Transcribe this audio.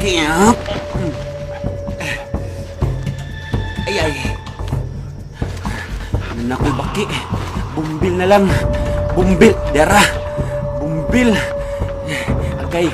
Baki, ha? Ay, ay. Naku, baki. Bumbil na lang. Bumbil. Dara. Bumbil. Agay.